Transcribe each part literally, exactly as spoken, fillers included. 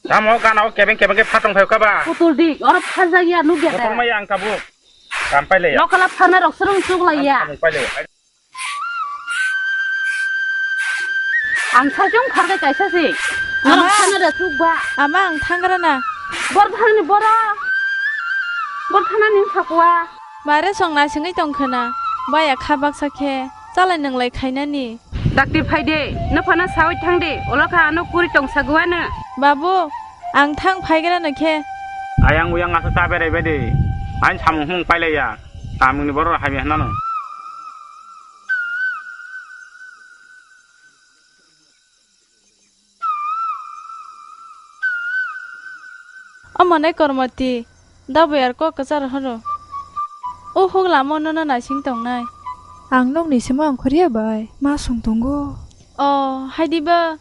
Tamo gana o kebeng kebeng khe phatong phaikha ba. Putul di, oro pharjak ya, nukya da. Kotor maya ang tabuk. Kam pailaya. Lokala pharna rok srung chuk laiya. Ang tabuk pailaya. Ang sajung pharkhe kaisa si. Norok Ama. Sana da chuk ba. Ama, ang thangra na. Bor thani boro. Bor thana ning sakwa. Mare song naisingwi tong khna. Baya kha baksa khe. Chalai nwnglai khainani. Dakti phai de, nophano sawi thang de, ulo kha ano kuri tong saguano. Babu, ang thang phaigra no khe. Ayang uyang asa ta berai bede. Ain samung hung pailaya. Tamungni borok hamya hwnano. Omo nai Kormoti, Daboyar kok kwchar horo. O huk lama o nono naising tongnai. Ang nokni simo ang khoriya bai, ma song tongo. O, hai di ba.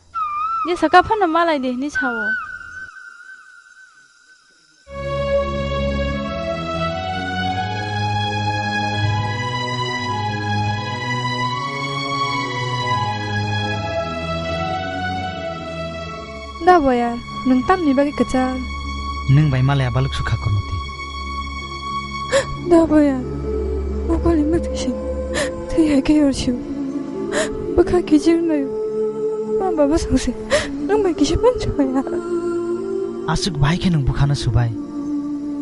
Jesa kha phano malai de hwnwi sao. Da boyar, nwng tamni bagwi kwchar? Nwng bai malaya baluk sukha Kormoti. Da boyar, mokholni mwtwi se thwi hai khe yorsi. Bwkha kijir nayo. Ma baba songse, nwng bai kisa panchwaya. Aswk bahai khe nwng bwkhano subai.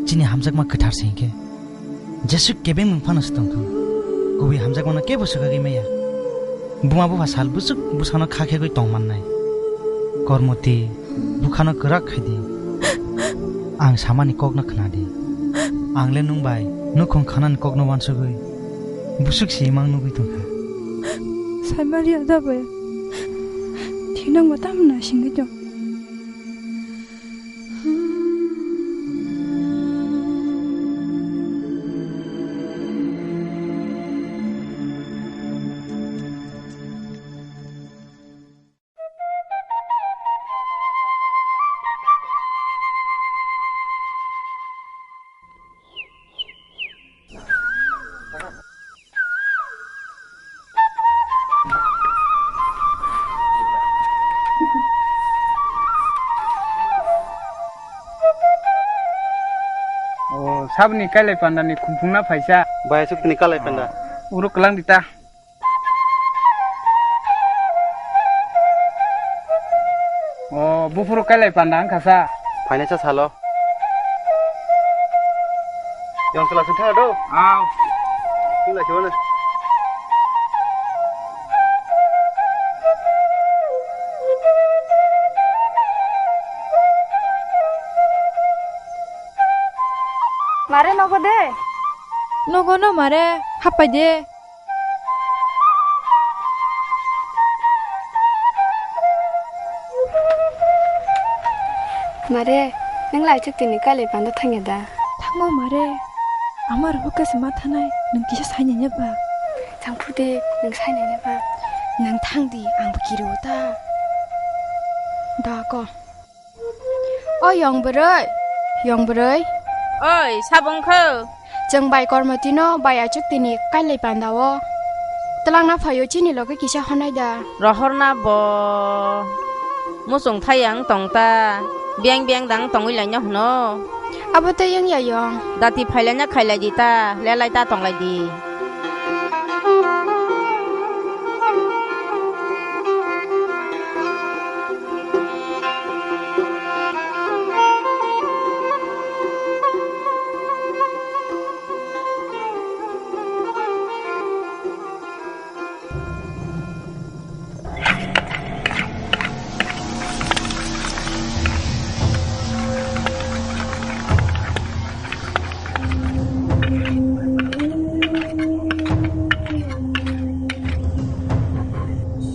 Chini hamjakma kwthar se hinkhe. Jesuk kebeng nwng phano se tongthung. Kubui hamjakmano kebo swkagwi maya. Buma bupha sal bwswk bwsano kha khegwi tong mannai. Kormoti, bwkhano kwrak khai di. Ang samani kokno khna di. Ang le nwng bai nukhung khanani kokno uansugwi bwswk se imang nugwi tongkha. Saimaliya da bai. Thinangma tamna singwi tong. O, saboni kailai panda ni khumphung na phaisa. Bai, aswk tini kailai panda. Uro kwlang di ta. O, buphuru kailai panda wngkha sa. Phainai sa salo. Yang sela sing thang do. Aw. Sing lai chibana. Mare nogo de. Nogo no mare, hapai de. Mare, nwng lai chuk tini kailai panda thangya da? Thango mare, amar hukha se ma thanai, nwng kisa sainai ne ba? Thangphu de, nwng sainai ne ba? Nwng thang di, ang bo kiri o ta. Da ko. O yong bwrwi, yong bwrwi. Oi, sabo wngkha? Chwng bai Kormoti no bai achuk tini kailai panda o. Twlang na phaio chini loge kisa honai da. Rohor na bo. Muchung thayang tong ta. Biang biang dang tongwi laina hwno. Abo tei wngya yong. Dati phailaina khailai di ta, lelai ta tonglai di.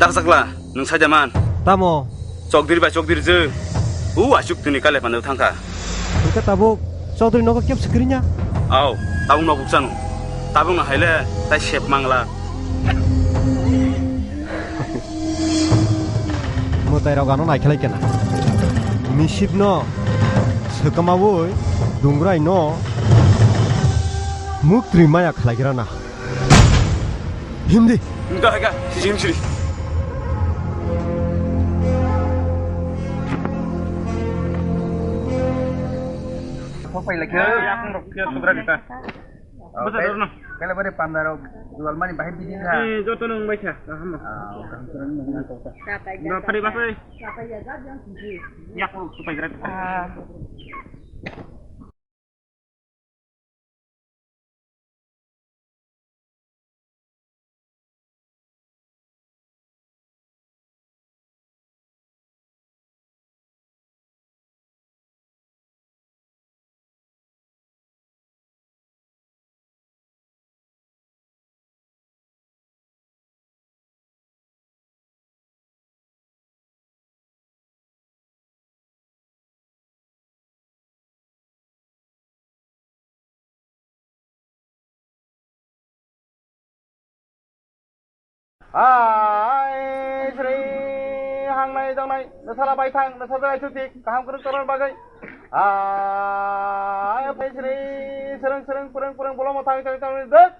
Dak sakla, nwng saida man. Tamo? Chokdiri bai chokdiri je. U achuk tini kale pano thangkha. Hwnkhe tabuk Chaudhary nogo kep swkrinya? Aw, tabuk nogo bukchano. Tabuk no haile tai sep mangla. Mwtai rok ano naikhelai kena. Misip no swkamawi dungrai no muktri maya khlaigrana. Himdi. Himdi, himdi. Sopai lagi. Yakung rok khe subra kita. Bata dorno. Kala bare panda rok jual mani bahai bidin ha. Eh, joto nung bai kha. Kaham. Ah, kaham. Nang phari basai. Yakung rok sopai gra. Ah. Hai, sri, hangnai, jangnai, nasala bai thang, nasala bai thutik, kaham kwrwng torna bagwi. Hai, sri, srwng, srwng, purung, purung, bolong mo thang, thang, thang, dek.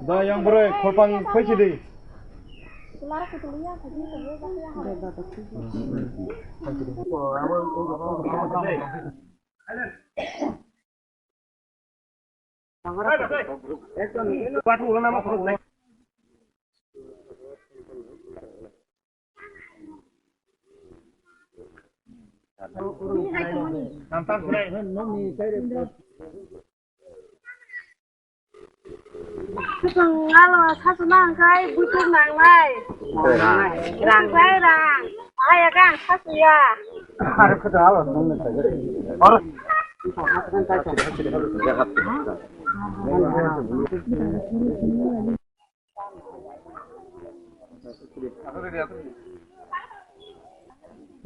Da yang bwrwi khorpang khaisidi. Alo, sasu nang kai, butur nang lai. Rang kai rang. Aya kan sasu ya.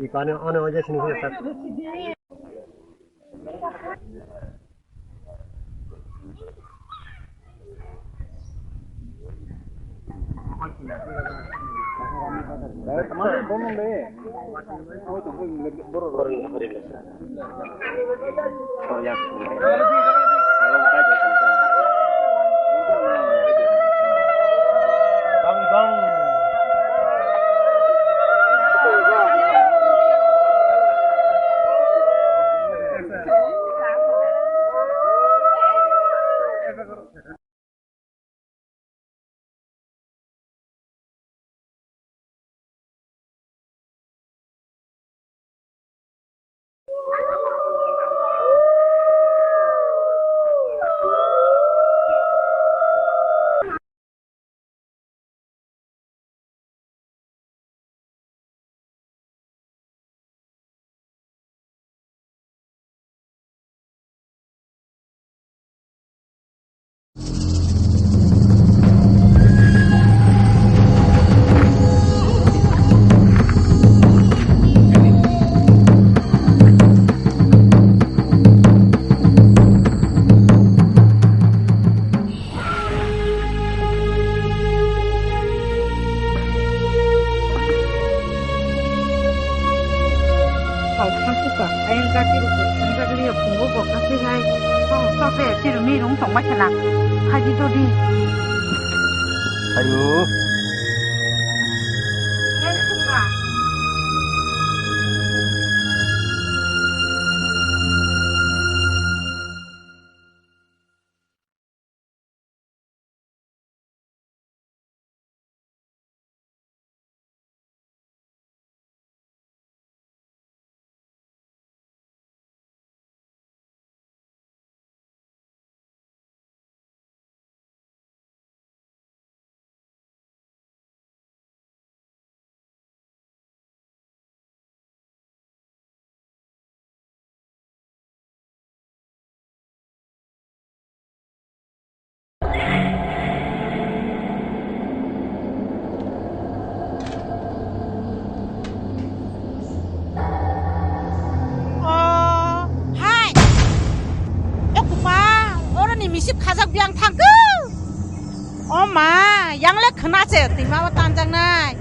Ikani ono oje sini sini tak. Ayang kati rukun, ayang kati rukun, phungo bo kasi hai. Kok, kok de, chirumi rung tong bai khela. Haji dodi. Ayo. Ayang kati rukun. Ma, yang le khna se, twima bo tanjaknai.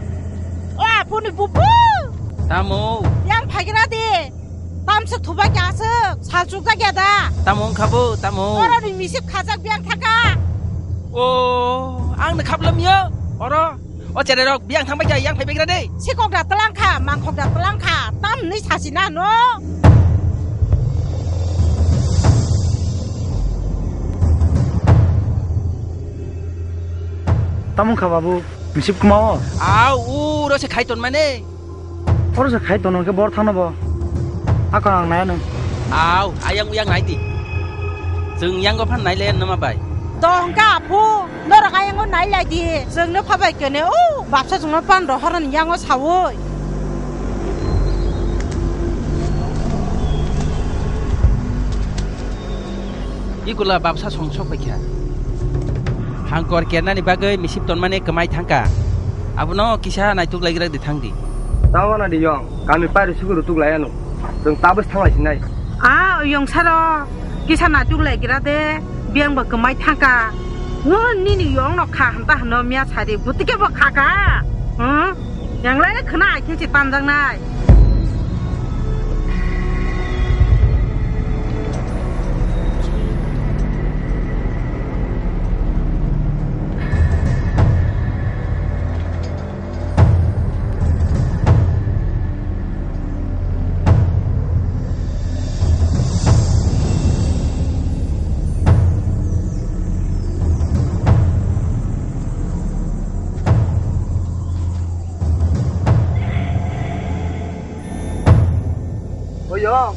O aphuni bubu. Tamo? Yang phaigra di. Tamse thubai kya aswk, sal chukjak ya da. Tamo wngkha bo, tamo? Oro ni misip khajak biyang thaka. O, ang no khaplam yo. Oro, o cherai rok biyang thangbai kya, yang phaibai gra de. Sikok da tlang kha, mangkhok da tlang kha. Tam ni sasi na no. Tamo wngkha babu, misip kuma o? Au, uro se khai ton mane. Oro se khai tono khe bor thangno bo. Ako ang nai ano. Au, ayang uyang nai di. Chwng yango phan nai le noma bai. To hwnkha aphu, norok ayango nai lai di. Chwngno phabai kene, o, bapsa chwngno pan rohorani yango saui. Ikula bapsa song sok paikha. Hangkor kernani bagwi misip tonmani kwmai thangkha. Abono kisa naituk laigra di thang di. Tamo na di yong, kami pari sukuru tuk laiano. Chwng tabus thanglai sinai. A yong saro, kisa naituk laigra de, biyang bo kwmai thangkha. Wo nini yong no kha hamta hano miya sari, butike bo khaka. Hmm? Yang lai khna ai khe se tanjaknai. Oyo,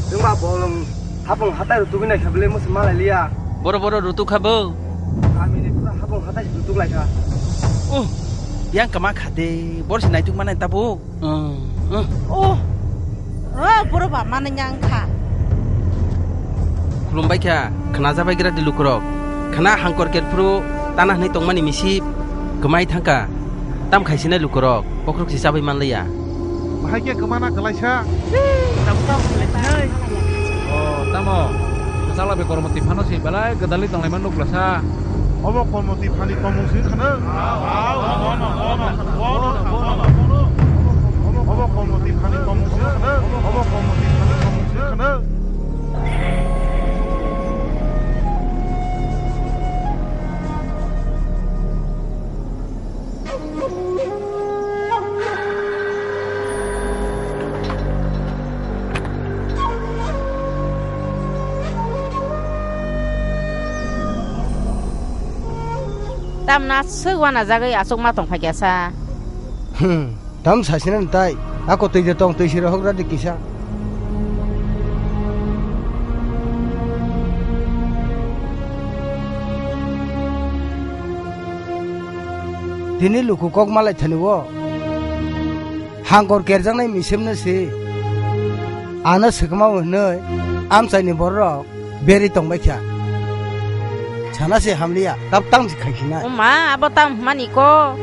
nwng ba bolong hapung hatai rutugwi nai kha bwle musu malai liya. Boro boro rutuk kha bo. Kami ni pura hapung hatai rutuk lai kha. Uh, yang kama kha de, bor si naituk manai tabuk. Uh, uh. Oh, oh, boro ba manai yang kha. Khulumbai kha, khna jabai gra di lukurok. Khna hangkor kerphuru tana hwnwi tongmani misip kwmai thangkha. Tam khaisinai lukurok, bokhorok si chabai manliya. Bahai khe kwmana kwlaisa. Tabuk tamo khlai sinai. O, tamo? Kwchakla bai kormo twi phano se belai gwdalwi tonglaima nuklasa. Obo kormo twi phani tongmung se khna. Obo kormo twi phani tongmung se khna. Obo kormo twi phani tongmung se khna. Tamna swk wanajagwi achukma tongphaikha sa. Hmm, tam sasina tai. Ako twi de tong, twi siro hokra de kisa. Tini luku kok malai thani o. Hangkor kerjaknai misemno se. Ano swkma hwnwi amchaini bororok beri tongbai kha. Sana se hamliya, tab tang si khai sinai. O ma, abo tam hwnmani ko.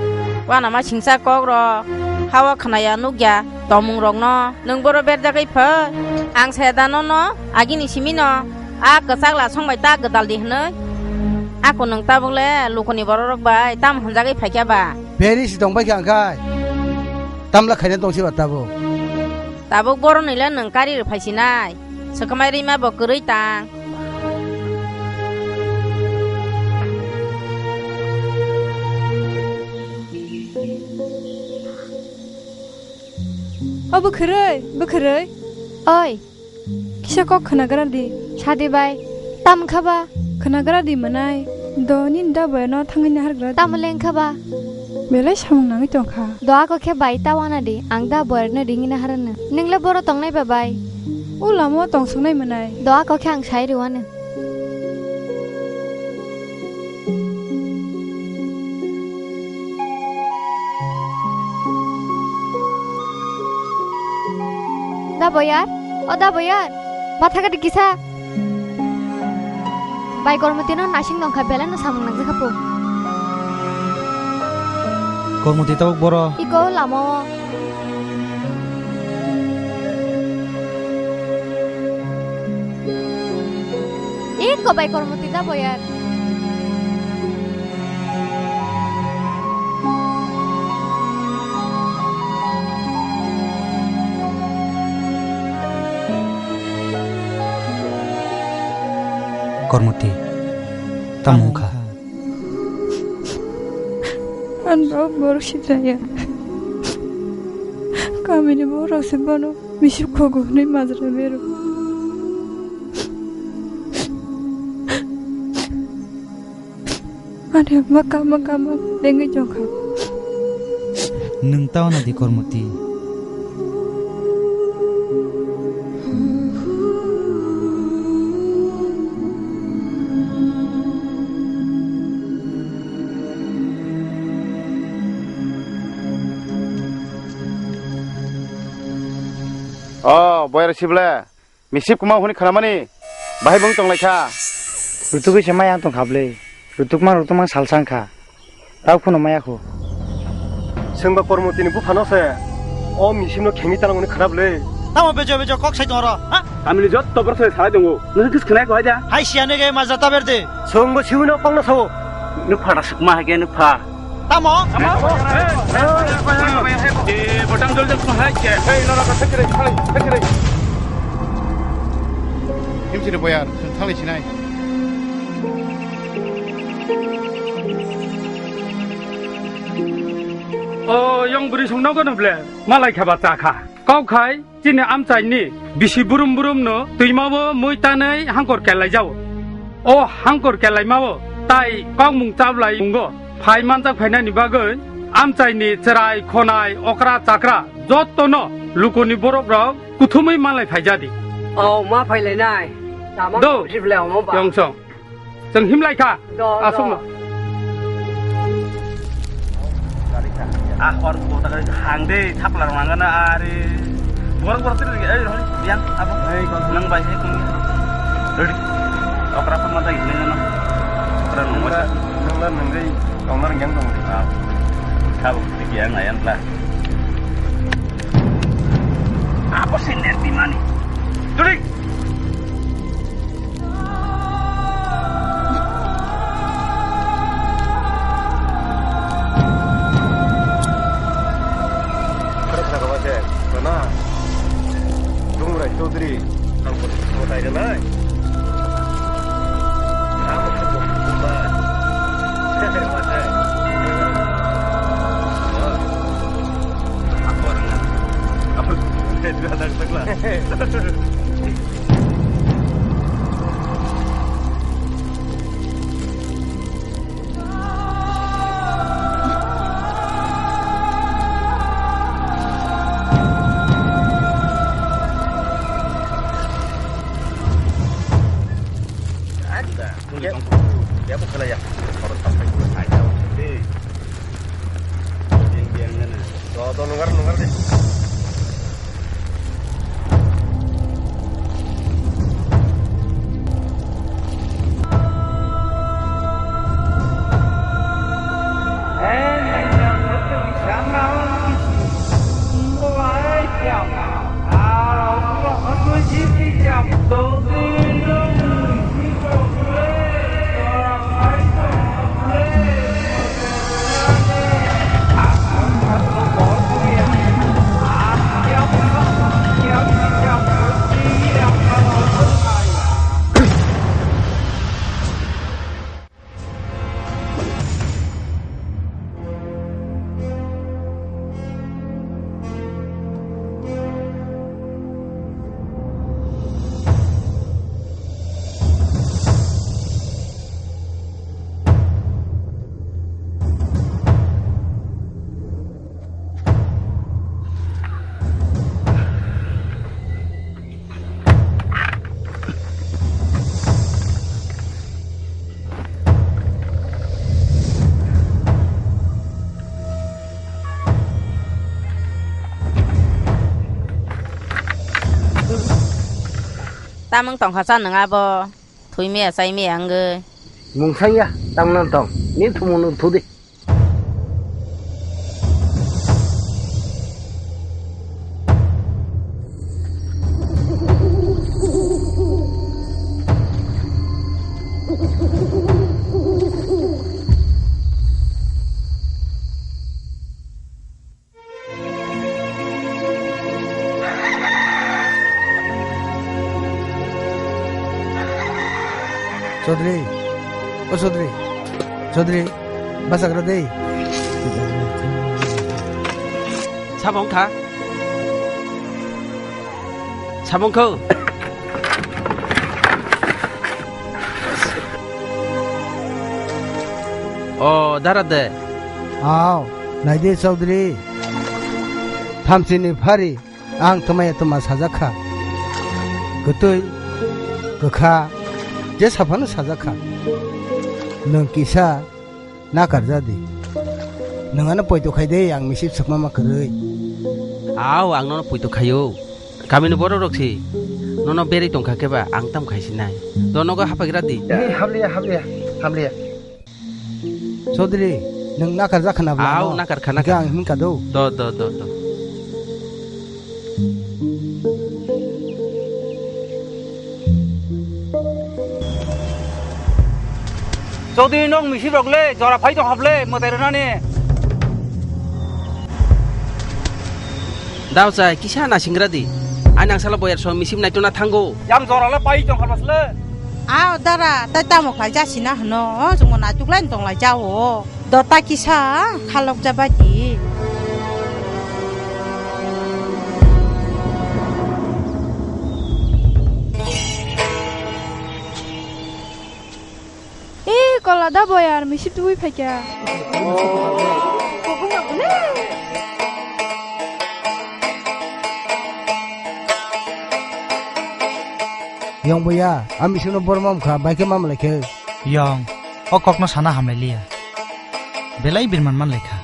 Wanama singsa kok rok. Hawa khnaya nukya tomung rokno. Nwng boro berjagwi phai. Ang saya da nono, agini simino. A kwchak la song bai ta gwdal di hwnwi. Ako nwng tabuk le lukuni bororok bai tam hwnjagwi phaikha ba? Beri si tong bai kha ang khai. Tamla khaina tong si ba tabuk. Tabuk boroni le nwng kari rw phai sinai. Swkmai rima bo kwrwi tang. O bwkhwrwi, bwkhwrwi. Oi. Kisa kok khwnagra di. Sadi bai, tam kha ba? Khwnagra di mwnai. Do nini da boyarno thangwi nahargra di. Tamo leng kha ba? Belai samung nangwi tong kha. Do ako khe bai ta wana di, ang da boyarno ringwi naharano. Nwng le boro tongnai ba bai? O lama o tong swngnai mwnai. Do ako khe ang sai rwano. Da boyar, o da boyar, matha gadi kisa. Bai Kormoti no nasing nongkha, belai no samung nangjak kha po. Kormoti tabuk boro. Iko lama o. Iko bai Kormoti da boyar. Kormoti, tamo wngkha? Ang bo borok sitraya. Kamini borok se bono misip khogo hwnwi majra bero. Ani ma kama kama dengwi jokha. Nwng tao na di Kormoti. O boyar sible. Misip kwma hwnwi khnamani bahai bwng tonglaikha. Rutugwi se maya wng tongkha bwle. Rutukma rutukma salsa wngkha. Tao kheno maya kho. Chwngba Kormotini buphano se o misipno khengwi tanang hwnwi khna bwle. Tamo bejo bejo kok sai tongro, ha? Tamni jotto borok sai salai tongo. Nwng kis khnai ko haida? Hai siya nege majra ta berde. Chwngbo siwino kongno sao. Nuk phara sukma hai ke nuk pha. Tamo? Tamo? Eh, botang jol jol hai ke. Hei, nora ka thakre, thakre, thakre. Himsiri boyar, thang thang sinai. O, yong bwrwi songno gano ble, malai kha ba cha kha. Kok khai. Chini amchaini bisi burum burum no twima o mui tanwi hangkor kelai jao. O hangkor kelaima o tai kokmung chablai mungo phai manjak phainani bagwi amchaini chwrai khonai okra chakra jotto no lukuni borok rok kuthumwi manlai phaijadi. O ma phailainai. Tama Do. Bisi ble omo ba. Yongsong. Chwng himlai kha. Do, do. Aswkno. Ah, hor bo ta hang de, thapla rong nang na are. Borok borok tiri, eh, hori, yang, abo. Ei, kau nang bai, eh, kung. Ready. Okra pun mata ini na. Okra nang bai. Nang la nang gai, kau nang yang dong. Ah. Kau tiki yang ayan lah. Apa sih nerti mani? Ready. Khoroksa kaba se, Rana, Dungrai Chaudhary, ang kotai rwnai. Ang kotai rwnai. Ang kotai rwnai. Ada. Dia, dia bukan ya. Orang sampai dua saja. Dia, dia, dia, dia. Todo lugar, lugar de. Tamung tongkha cha nwng abo? Thwi maya chai maya wngwi. Mung sanya, tamna tong. Ni thumu nung thudi. Chaudhary, o Chaudhary, Chaudhary, bachagra dei. Sabo wngkha? Sabo wngkha? O, dara de. Aw, naidi Chaudhary. Thamchini phari. Ang twmaya twma sajak kha. Kwtwi, kwkha, je saphano sajak kha. Nwng kisa nakarja di. Nwng ano poito khai de, ang misip swkma ma kwrwi. Aw, ang nono poito khaio. Kamini borok rok si nono berwi tongkha khe ba, ang tam khai sinai. Do nogo hapaigra di. Hey, hamliya, hamliya, hamliya. Chaudhary, nwng nakarjak khna bwla? Aw, no? Nakarkha, nakar. Hwnkhe ang himkha do. Do, do, do, do. Chaudhary, nwng misip rok le, jora phai tong hap le, mwtai rwnani. Dao chai, kisa nasingra di. Ai nang sala boyar song misip naitona thango. Yang jora le pai tong hap le. Aw dara, tai tamo khlai jasina hwno, o chwngno naituk lai tong lai jao. Dota kisa khalok jabai di. E, kola da boyar, misip tubui phaikha. Yong boya, a misipno bor mam kha, bai khe mam lai khe. Yong, o kokno sana hamlailiya. Belai birman man lai kha.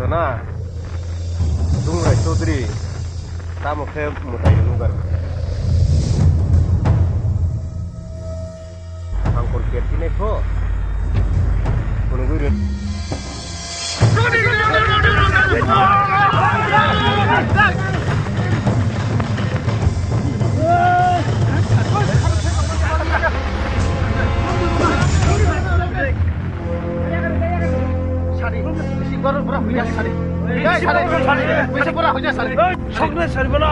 Rana, Dungrai Chaudhary, tamo khe mwtai rwnu gar. Hangkor kerti naikho. Phunugwi rw. Sari, bisi borok borok huya sari. Hei, sari, sari, bisi borok huya sari. Sokle sari bono.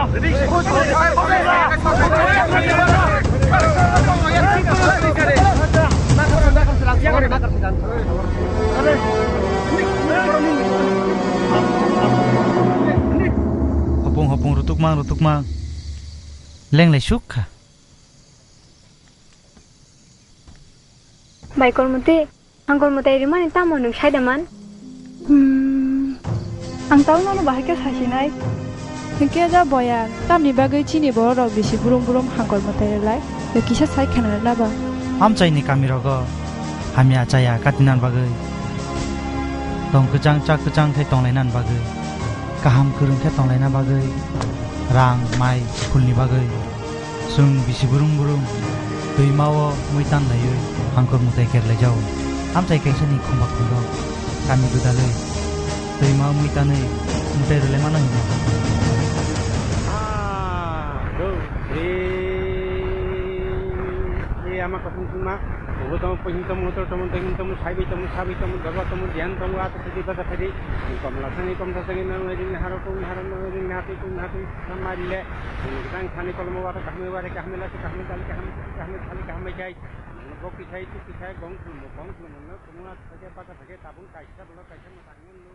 Hopung hopung rutukmang rutukmang. Lenglai suk kha. Bai Kormoti, ang Kormoti rimani tamo nwng sai da man? Hmm, ang tamo nono bahai khe sasinai. Hwnkhe ja boyar, tamni bagwi chini borok rok bisi burum burum hangkor mwtai rwlai? Nwng kisa sai khna rwna ba? Amchaini kami rogo hamya chaya katinan bagwi, tong kwchang chak kwchang khe tonglaina bagwi, kaham kwrwng khe tonglaina bagwi, rang mai phulni bagwi. Chwng bisi burum burum twima o mui tan laiwi hangkor mwtai kerlai jao. Amchai kaisa ni khumba khumbo kami gwdalwi twima o mui tanwi mwtai rwlai mano hino. Ah, do, re, re, ama kosong sima, ubo tamo, pohim tamo, utor tamo, daging tamo, saibi tamo, sabi tamo, daba tamo, diyan tamo, ata sidi basa sidi, komla sani, komsa sani, nang ring haro, kung haro, nang ring hati, kung hati, samari le. Ang sani kolmo wata kahme wari kahme lati kahme tali kahme kahme thali kahme jai. Bokti sai tukti sai gong khulmo gong khulmo no khulmo na thake baka thake tabung kaisa bolo kaisa mwtai ngon lo.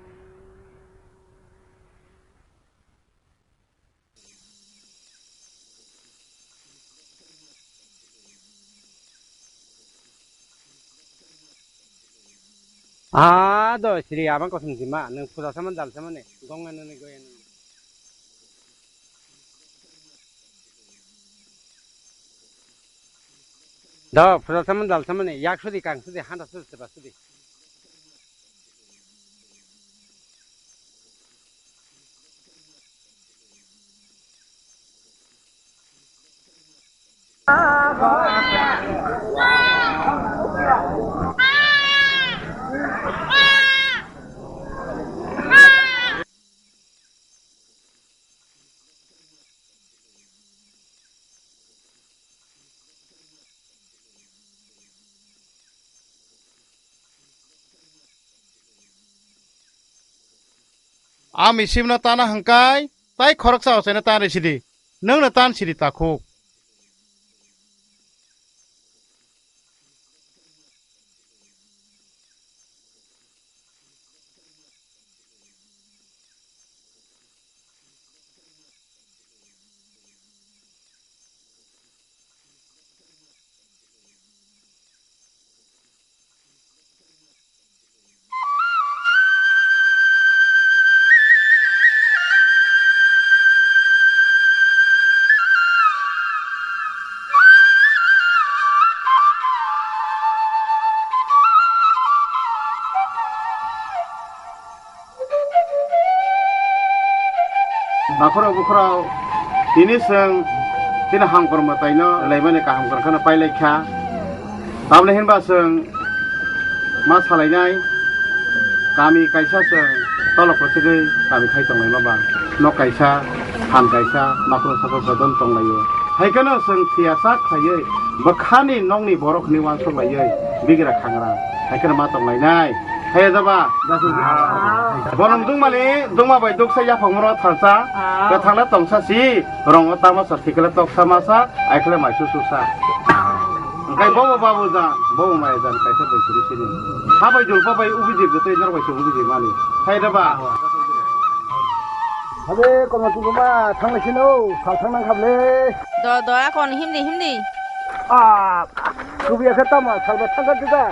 Ah, do sri abang kosong sima nang puja saman dal saman ne gong anu ne goy anu. Do, pura saman dal saman ni, yak sudi, kang sudi, handa sudi, seba sudi. Ami simno tana hwngkai, tai khoroksa ochaino tan risidi. Nwngno tan sidi takhuk. Bakhoro bukhoro tini chwng chini hamkor mwtaino laimani kaham kwrwngkhano pailaikha. Tamni hinba chwng ma salainai kami kaisa chwng tolok kwchwgwi kami khai tonglaima ba nok kaisa phan kaisa makhno sakho bodon tonglaio. Haikheno chwng phiya sak khlaiwi bwkhani nokni borok hwnwi uansuk laiwi bigra khangra haikheno ma tonglainai. Haiya jaba. Bonom dungmani dungma bai duksa yaphang moro thalsa. Kwthangla tongsa si rongo tama sa thikla toksa masa aikhle mai susu sa. Engkai bobo babu jan bobo maya jan kaisa bai kuri sini. Habai julpa bai ubi jir gotoi nor bai sung ubi jir mani. Hai jaba. Habe kono tu ma thang sino sal thang nang khable. Do do a kon himdi himdi. Ah, kubiya khe tamo salba thangkha dida.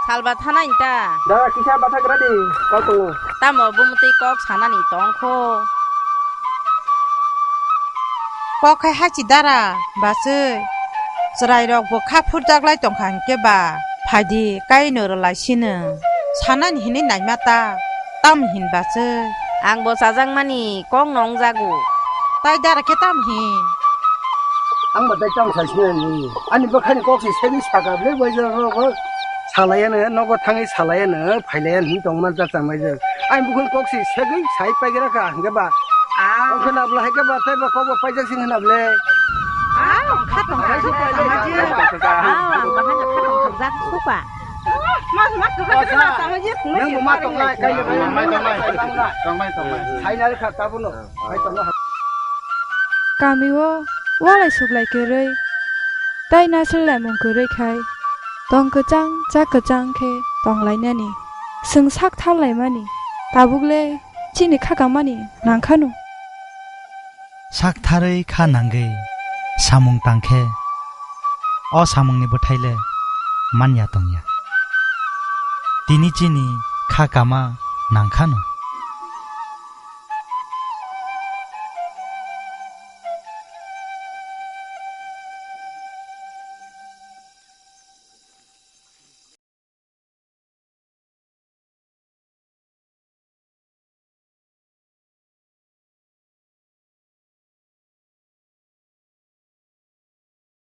Salba thanai ta. Da kisa batha gra di, kau tongo. Tamo bumutwi kok sanani tongkho. Kok khai hachi dara, bachwi. Chwrairok bo kha phurjaklai tongkha hinkhe ba, phaidi kaino rwlai sino. Sanani hinwi naima ta. Tam hin bachwi. Ang bo chajakmani kok no wngjago. Tai dara khe tam hin. Ang bo tai tam sai sinani. Ani bwkhani kok se segi saka ble bai jora rogo. Salaya no nogo thangwi salaya no phailaya hin tong man cha cha mai jor. Ani bukhun kok se segi sai pai gra ka hingke ba. Ah. Kok na bla hingke ba tai ba kok ba pai jak sing na ble. Ah, kha tong kha. Ah, ang bahai kha tong kha jak suka. Nang bo ma tongnai, kaiya bai. Tongnai, tongnai. Tongnai, tongnai. Sainai kha tabuno. Bai tongna ha. Kamio walai suklai kwrwi, tai nasilai mung kwrwi khai, tong kwchang, cha kwchang khe tonglainani. Chwng sak tharlaimani, tabukle chini kha kamani nangkhano. Sak tharwi kha nangwi samung tangkhe, o samungni bwthaile manya tongya. Tini chini kha kama nangkhano.